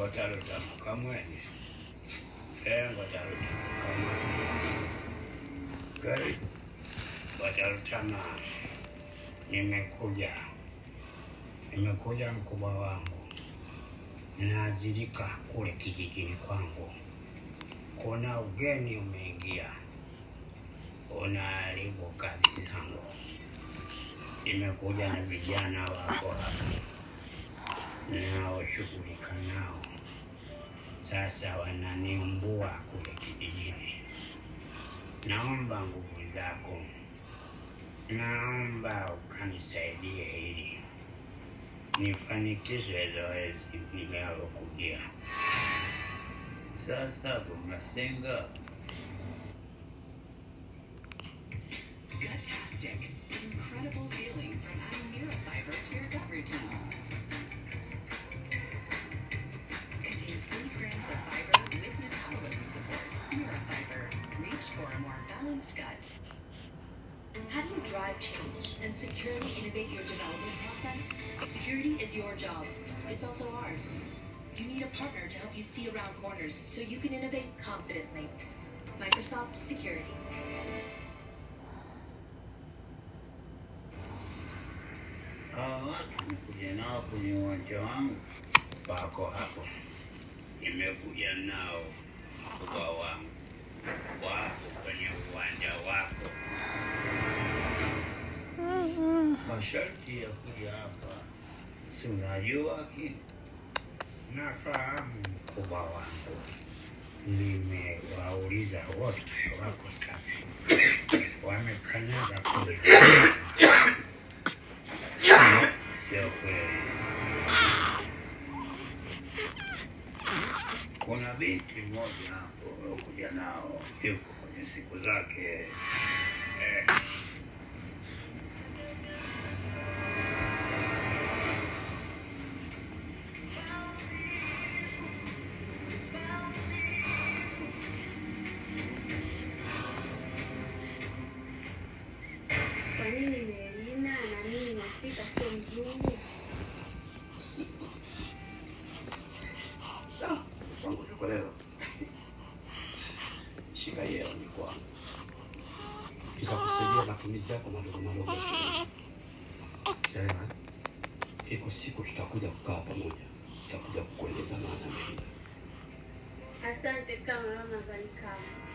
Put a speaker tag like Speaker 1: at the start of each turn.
Speaker 1: Ngotaluta mukamwene. Ngotaluta mukamwene. Karibu. Ngotalutama. Nimekuja. Nimekuja mkubwa wangu. Ninaazirika kule kijijini kwangu. Kuna ugeni umeingia. Unaharibu kazi zangu. Nimekuja na vijana wako hapa. Nao shughulika nao. Sasa wananiumbua kule kijijini. Naomba nguvu zako. Naomba ukanisaidie hili. Nifanikishe zoezi ninalokujia.
Speaker 2: Sasa Masenga.
Speaker 3: Gutastic. Incredible feeling from adding Neurofiber to your gut routine. Contains 8 grams of fiber with metabolism support. Neurofiber. Reach for a more balanced gut.
Speaker 4: How do you drive change and securely innovate your development process? Security is your job. It's also ours. You need a partner to help you see around corners so you can innovate confidently. Microsoft Security.
Speaker 2: Watu nimekuja nao kwenye uwanja wangu.
Speaker 1: Wako hapo. Nimekuja nao mkubwa wangu. Wako kwenye uwanja wako.
Speaker 2: Masharti ya kuja hapa si unajua kini?
Speaker 1: Nafahamu mkubwa wangu. Nimewauliza wote wako safi. Wamekanyaga kule.
Speaker 2: Sio kweli. Kuna binti mmoja hapo uliokuja nao yuko kwenye siku zake.
Speaker 5: Kwa nini Melina na mimi Mwafrika sio mzungu?
Speaker 6: Kwangu tuko leo. Shika hiyo ni kwangu. Itakusaidia matumizi yako madogo madogo. Sema, iko siku tutakuja kukaa pamoja. Tutakuja kukueleza maana Melina.
Speaker 5: Asante kama mama Zalikama.